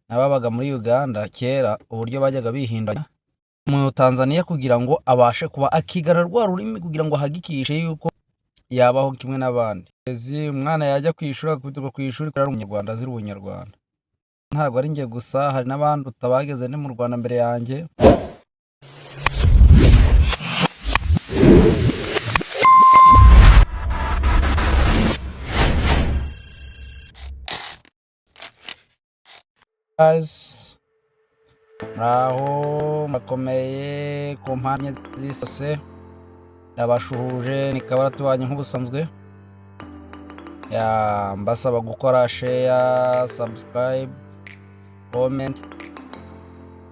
N'ababaga muri Uganda kera, uburyo bajyaga bihindanya mu Tanzania kugira ngo abashe kuba akigana rwa rurimi, kugira ngo ahagikishe yuko yabaho kimwe n'abandi. Umwana yajya ku ishuri agakubitirwa ku ishuri kubera ari umunyarwanda, azira ubunyarwanda. Ntabwo ari njye gusa, hari n'abandi utabageze no mu Rwanda mbere yanjye. Guys, muraho, murakomeye ku mpande z'isi zose. Ndabashuhuje, ni Kabara tubanye nk'ubusanzwe. Ya, mbasaba gukora share, subscribe, comment.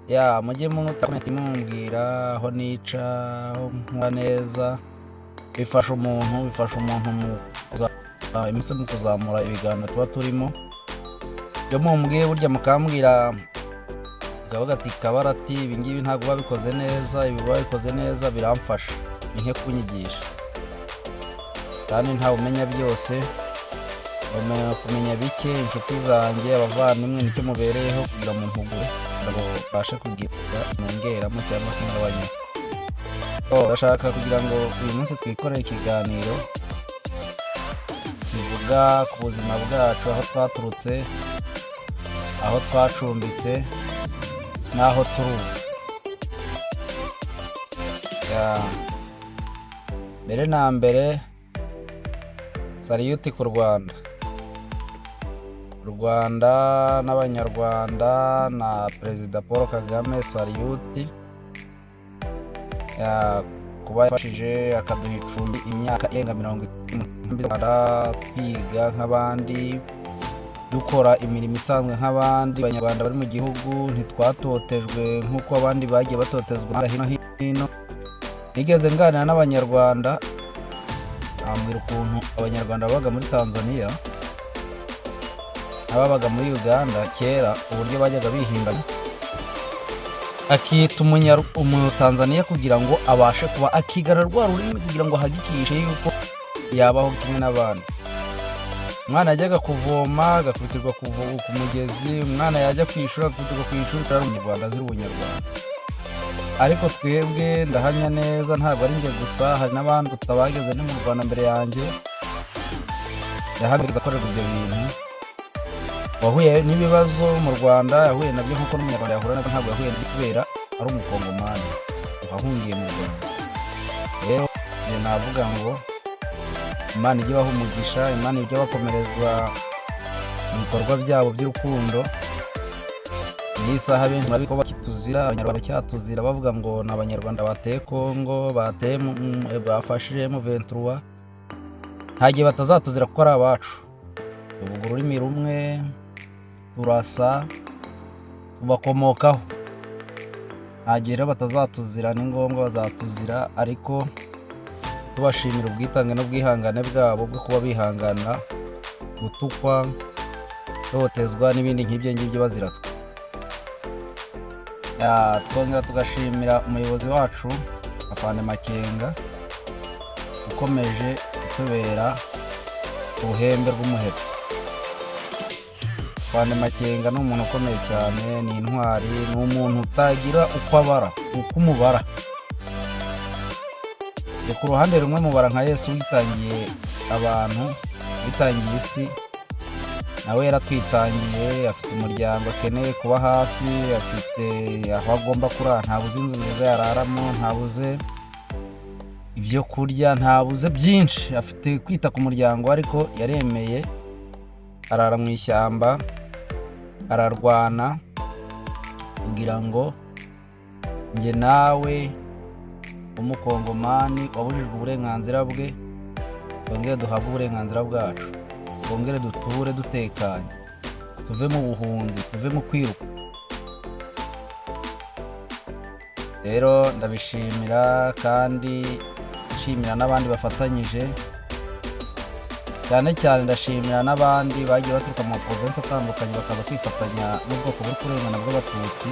Ya, mujye muta comment mumbwira aho nica, aho nkora neza. Bifasha umuntu mu iminsi mu kuzamura ibiganiro tuba turimo. Iyo mumbwiye burya mukambwira, ukavuga ati: "Kabara," ati, "ibi ngibi ntabwo babikoze neza, ibi babikoze neza," biramfasha, ni nko kunyigisha. Kandi ntawe umenya byose, umenya kumenya bike. Inshuti zanjye, abavandimwe, nicyo mubereyeho kugira ngo mpugure, kugira ngo mbashe kugira nongeramo cyangwa se ngabanye. Oh, ndashaka kugira ngo uyu munsi twikorere ikiganiro kivuga ku buzima bwacu, aho twaturutse, aho twacumbitse n'aho turi ubu. Ya, mbere na mbere, salute ku Rwanda, u Rwanda n'Abanyarwanda na Perezida Paul Kagame, salute. Ya, kuba yafashije akaduha icumbi imyaka irenga 30 mu nkambi z'u Rwanda, twiga nk'abandi, dukora imirimo isanzwe nk'abandi Banyarwanda bari mu gihugu, ntitwatotejwe nk'uko abandi bagiye batotezwa hino hino. Nigeze nganira n'Abanyarwanda, ambwira ukuntu Abanyarwanda babaga muri Tanzania n'ababaga muri Uganda kera, uburyo bajyaga bihindanya, akita Umutanzaniya kugira ngo abashe kuba akigana rwa rurimi, kugira ngo ahagikishe yuko yabaho kimwe n'abandi. Umwana yajyaga kuvoma agakubitirwa ku mugezi, umwana yajya ku ishuri agakubitirwa ku ishuri kubera ari umunyarwanda, azira ubunyarwanda. Ariko twebwe, ndahamya neza, ntabwo ari njye gusa, hari n'abandi utabageze no mu Rwanda mbere yanjye, ndahamya akorerwa ibyo bintu. Wahuye n'ibibazo mu Rwanda yahuye nabyo nk'uko n'Umunyarwanda yahura nabyo, ntabwo yahuye nabyo kubera ari Umukongomani wahungiye mu Rwanda. Rero njye navuga ngo Imana ijye ibaha umugisha, Imana ijye ibakomereza mu bikorwa byabo by'urukundo. Iyi saha benshi murabizi ko bakituzira, Abanyarwanda bacyatuzira, bavuga ngo ni Abanyarwanda bateye Kongo, bateye bafashije M23. Nta gihe batazatuzira kuko ari abacu, tuvuga ururimi rumwe, turasa, tubakomokaho. Nta gihe rero batazatuzira, ni ngombwa bazatuzira, ariko tubashimira ubwitange n'ubwihangane bwabo bwo kuba bihangana gutukwa, totezwa n'ibindi nk'ibyo ngibyo bazira twe. Ya, twongera tugashimira umuyobozi wacu Afande Makenga, ukomeje kutubera uruhembe rw'umuheto. Afande Makenga ni umuntu ukomeye cyane, ni intwari, ni umuntu utagira uko abara, uko umubara. Ni ku ruhande rumwe mubara nka Yesu witangiye abantu, witangiye isi, nawe yaratwitangiye. Afite umuryango akeneye kuba hafi, afite aho agomba kurara, ntabuze inzu nziza yararamo, ntabuze ibyo kurya, ntabuze byinshi, afite kwita ku muryango, ariko yaremeye arara mu ishyamba, ararwana kugira ngo njye nawe, Umukongomani wabujijwe uburenganzira bwe, twongere duhabwe uburenganzira bwacu, twongere duture dutekanye, tuve mu buhunzi, tuve mu kwiruka. Rero ndabishimira, kandi nshimira n'abandi bafatanyije. Cyane cyane ndashimira n'abandi bagiye baturuka mu maprovensi atandukanye, bakaza kwifatanya n'ubwoko buri kurengana bw'Abatutsi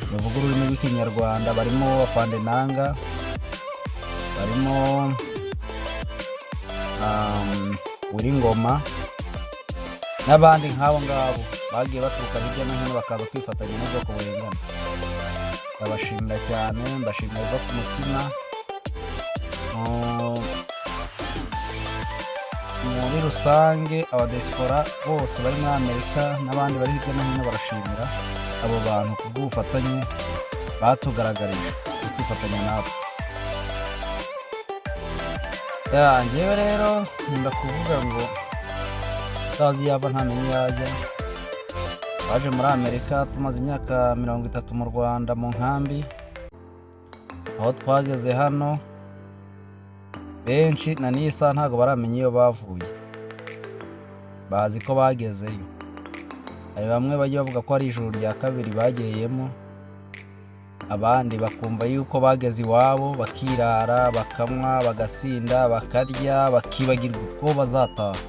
bavuga ururimi rw'Ikinyarwanda, barimo Afande Nanga, barimo Ngoma n'abandi nk'abo ngabo. Bagiye baturuka hirya no hino bakaza kwifatanya n'ubwoko burengana. Ndabashimira cyane, mbashimira biva ku mutima. Muri rusange, abadiaspora bose bari muri Amerika n'abandi bari hirya no hino barashimira abo bantu ku bw'ubufatanye batugaragarije bwo kwifatanya natwe. Ya, njyewe rero nkunda kuvuga ngo utazi iyo ava ntamenya iyo ajya. Twaje muri Amerika tumaze imyaka 30 mu Rwanda mu nkambi. Aho twageze hano, benshi na n'iyi saha ntabwo baramenya iyo bavuye, bazi ko bagezeyo. Hari bamwe bajya bavuga ko ari ijuru rya kabiri bageyemo, abandi bakumva yuko bageze iwabo, bakirara, bakanywa, bagasinda, bakarya, bakibagirwa ko bazataha.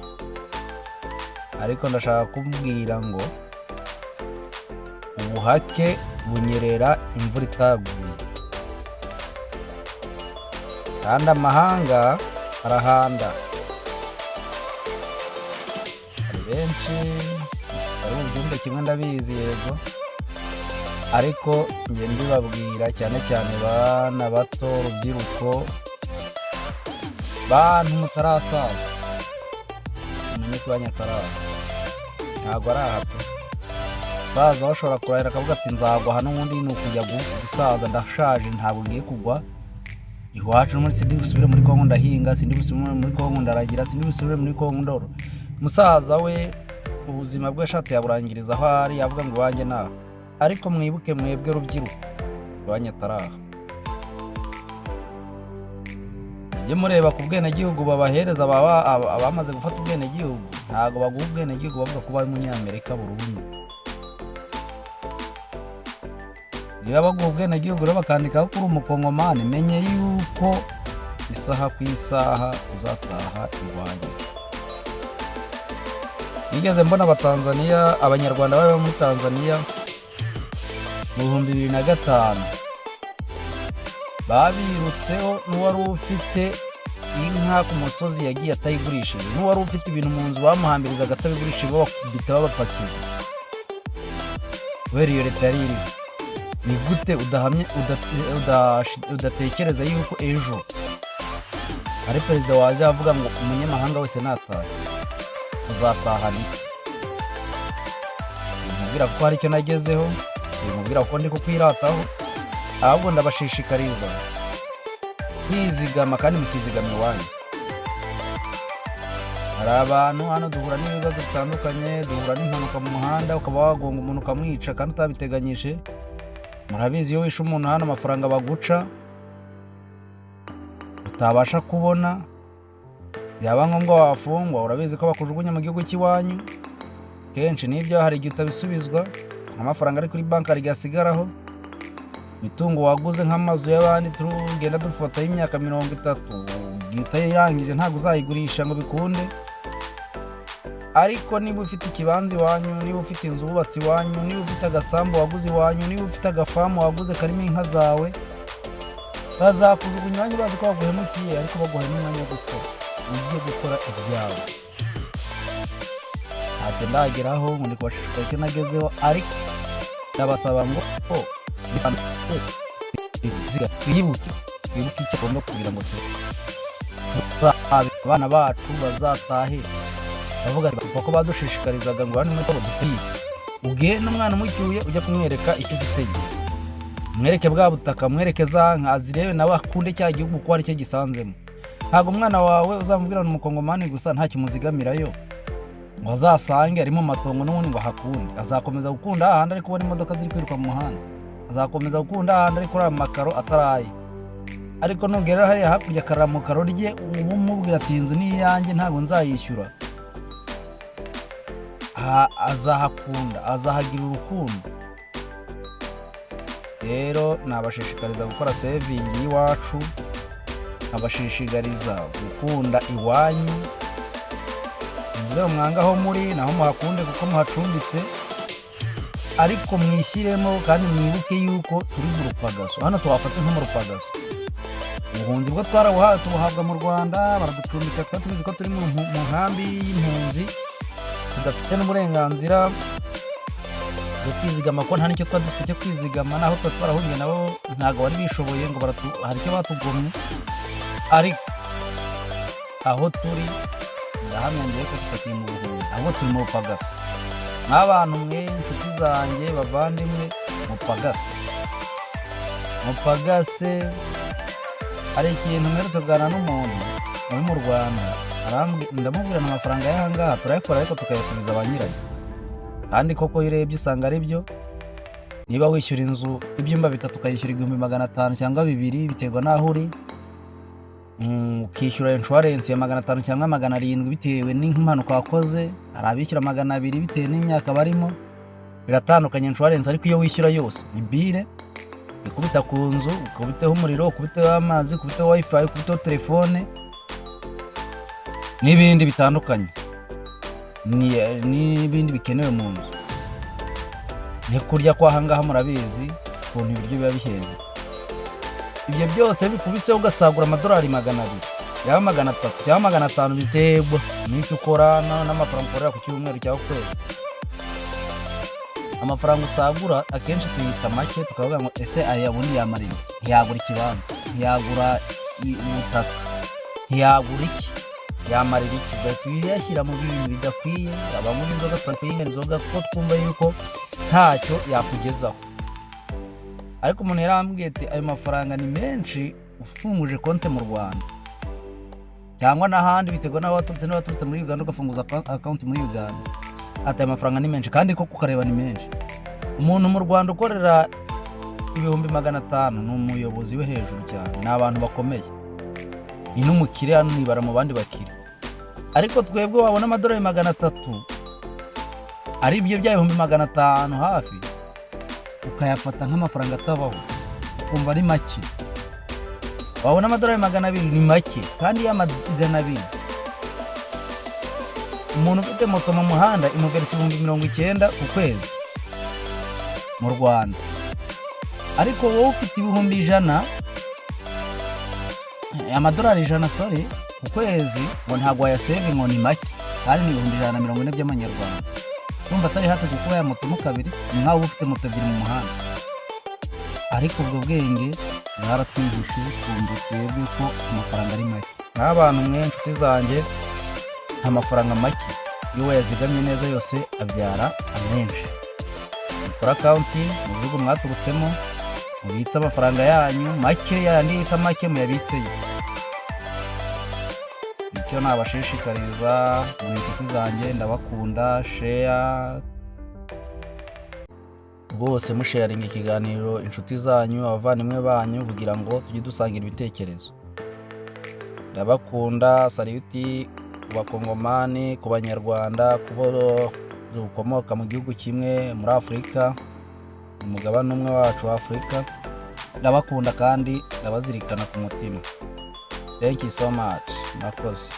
Ariko ndashaka kubwira ngo ubuhake bunyerera imvura itaguye, kandi amahanga arahanda. Hari benshi bari mu byumba kimwe, ndabizi, yego, ariko njye mbibabwira cyane cyane bana bato, urubyiruko, bantu mutarasaza, mumenye ko iwanyu ataraha, ntabwo ari aha pe. Saza bashobora kurahira akavuga ati: "Nzagwa hano n'ubundi ni ukujya gusaza, ndashaje, ntabwo ngiye kugwa iwacu no muri, sindi busubire muri Kongo ndahinga, sindi busubire muri Kongo ndaragira, sindi busubire muri Kongo ndoro." Musaza we ubuzima bwe yashatse yaburangiriza aho ari, yavuga ngo iwanjye naho. Ariko mwibuke mwebwe rubyiruko, iwanyu ataraha. Mujye mureba ku bwenegihugu babahereza. Baba abamaze gufata ubwenegihugu, ntabwo baguha ubwenegihugu bavuga ko bari umunyamerika burundu. Niba baguha ubwenegihugu rero bakandikaho ko uri umukongomani, menye yuko isaha ku isaha uzataha iwanyu. Nigeze mbona Abatanzaniya, Abanyarwanda baba muri Tanzaniya mu 2005, babirutseho. N'uwari ufite inka ku musozi yagiye atayigurishije, n'uwari ufite ibintu mu nzu bamuhambirizaga atabigurishije, babakubita, babapakiza kubera iyo leta yari iriho. Ni gute udahamye udatekereza yuko ejo hari perezida waje avuga ngo umunyamahanga wese natahe? Uzatahana iki? Sinkubwira kuko hari icyo nagezeho, sinkubwira kuko ndi kukwirataho, ahubwo ndabashishikariza kwizigama kandi mukizigama iwanyu. Hari abantu hano duhura n'ibibazo bitandukanye, duhura n'impanuka mu muhanda, ukaba wagonga umuntu ukamwica kandi utabiteganyije. Murabizi, iyo wishe umuntu hano, amafaranga baguca utabasha kubona, byaba ngombwa wafungwa. Urabizi ko bakujugunya mu gihugu cy'iwanyu kenshi. N'ibyo hari igihe utabisubizwa. Amafaranga ari kuri banki hari igihe asigaraho. Imitungo waguze nk'amazu y'abandi tugenda dufata y'imyaka 30, utayirangije ntabwo uzayigurisha ngo bikunde. Ariko niba ufite ikibanza iwanyu, niba ufite inzu wubatse iwanyu, niba ufite agasambu waguze iwanyu, niba ufite agafamu waguze karimo inka zawe, bazakujugunya iwanyu bazi ko baguhemukiye, ariko baguhaye n'umwanya wo gukora, ugiye gukora ibyawe. Ntacyo ndageraho ngo ndi kubashishikariza icyo nagezeho, ariko ndabasaba ngo twibuke, twibuke icyo tugomba kugira ngo abana bacu bazatahe bavuga ko badushishikarizaga ngo hano muri dufite. Ugende umwana umucyuye, ujya kumwereka icyo ufite, mwereke bwa butaka, mwereke za nka, azirebe nawe akunde cya gihugu kuko ari cyo gisanzemo. Ntabwo umwana wawe uzamubwira ni umukongomani gusa, ntacyo umuzigamirayo, ngo azasange ari mu matongo n'ubundi ngo ahakunde. Azakomeza gukunda ahandi ari kubona imodoka ziri kwiruka mu muhanda, azakomeza gukunda ahandi ari kuri aya makaro ataraye. Ariko nugera hariya hakurya akarara mu karo rye, uba umubwira ati: "Iyi nzu ni iyanjye, ntabwo nzayishyura." Azahakunda, azahagira urukundo. Rero nabashishikariza gukora saving y'iwacu, nkabashishikariza gukunda iwanyu. Simvuze ngo mwange aho muri, naho muhakunde kuko muhacumbitse, ariko mwishyiremo kandi mwibuke yuko turi mu rupagaso. Hano tuhafate nko mu rupagaso. Ubuhunzi bwo twarabuhawe, tubuhabwa mu Rwanda, baraducumbika. Twari tubizi ko turi mu nkambi y'impunzi, tudafite n'uburenganzira. Tukizigama ko nta n'icyo twari dufite cyo kwizigama. Naho tuba twarahungiye nabo ntabwo bari bishoboye ngo hari icyo batugomye. Ariko aho turi, ndahamya ngiye ko tutakiri mu buhunzi, ahubwo turi mu bupagaso. Nk'abantu mwe, inshuti zanjye, bavandimwe, mupagase, mupagase. Hari ikintu mperutse kuganira n'umuntu uri mu Rwanda, ndamubwira, amafaranga y'ahangaha turayakora ariko tukayasubiza ba nyirayo. Kandi koko iyo urebye usanga ari byo. Niba wishyura inzu ibyumba bitatu, ukayishyura 1500 cyangwa 2000, biterwa n'aho uri, ukishyura insurance ya 500 cyangwa 700 bitewe n'impanuka wakoze. Hari abishyura 200 bitewe n'imyaka barimo, biratandukanye insurance. Ariko iyo wishyura yose ni bill ikubita ku nzu, ukubiteho umuriro, ukubiteho amazi, ukubiteho WiFi, ukubiteho telefone n'ibindi bitandukanye, n'ibindi bikenewe mu nzu. Ni kurya kw'ahangaha, murabizi ukuntu ibiryo biba bihenze. Ibyo byose bikubiseho ugasagura amadolari 200 cyangwa 300 cyangwa 500, biterwa n'icyo ukora n'amafaranga ukorera ku cyumweru cyangwa ukwezi. Amafaranga usagura akenshi tuyita make, tukavuga ngo: "Ese aya bundi yamara iki?" Ntiyagura ikibanza, ntiyagura ubutaka, ntiyagura iki, yamarira iki? Ugahita uyashyira mu bintu bidakwiye. Abanywa inzoga twakwiye inzoga kuko twumva yuko ntacyo yakugezaho. Ariko umuntu yarambwiye ati: "Ayo mafaranga ni menshi ufunguje konti mu Rwanda cyangwa n'ahandi, biterwa n'aho waturutse. Niba waturutse muri Uganda, ugafunguza account muri Uganda." Ati: "Ayo mafaranga ni menshi." Kandi koko ukareba ni menshi. Umuntu mu Rwanda ukorera 500,000 ni umuyobozi we hejuru cyane, ni abantu bakomeye, ni n'umukire hano, nibara mu bandi bakire. Ariko twebwe wabona amadolari 300, ari byo bya 500,000 hafi, ukayafata nk'amafaranga atabaho, ukumva ari make. Wabona amadolari 200 ni make, kandi ya 200, umuntu ufite moto mu muhanda imuverisa 90,000 ku kwezi mu Rwanda. Ariko wowe ufite 100,000, amadolari 100, sorry, ku kwezi, ngo ntabwo wayasave, ngo ni make, kandi ni 140,000 by'amanyarwanda. Urumva atari hafi kukuba ya moto mo kabiri? Ni nk'aho uba ufite moto ebyiri mu muhanda. Ariko ubwo bwenge bwaratwihishe, twumva twebwe ko amafaranga ari make. Nk'abantu mwe, inshuti zanjye, amafaranga make iyo wayazigamye neza yose abyara amenshi. Mukore account mu bihugu mwaturutsemo, mubitse amafaranga yanyu make, yandi yita make, muyabitseyo. Icyo nabashishikariza mu inshuti zanjye, ndabakunda. Share rwose, musharinga ikiganiro inshuti zanyu, abavandimwe banyu, kugira ngo tujye dusangira ibitekerezo. Ndabakunda. Salute ku Bakongomani, ku Banyarwanda, ku bo dukomoka mu gihugu kimwe muri Afurika, umugabane umwe wacu wa Afurika. Ndabakunda kandi ndabazirikana ku mutima. Thank you so much, murakoze.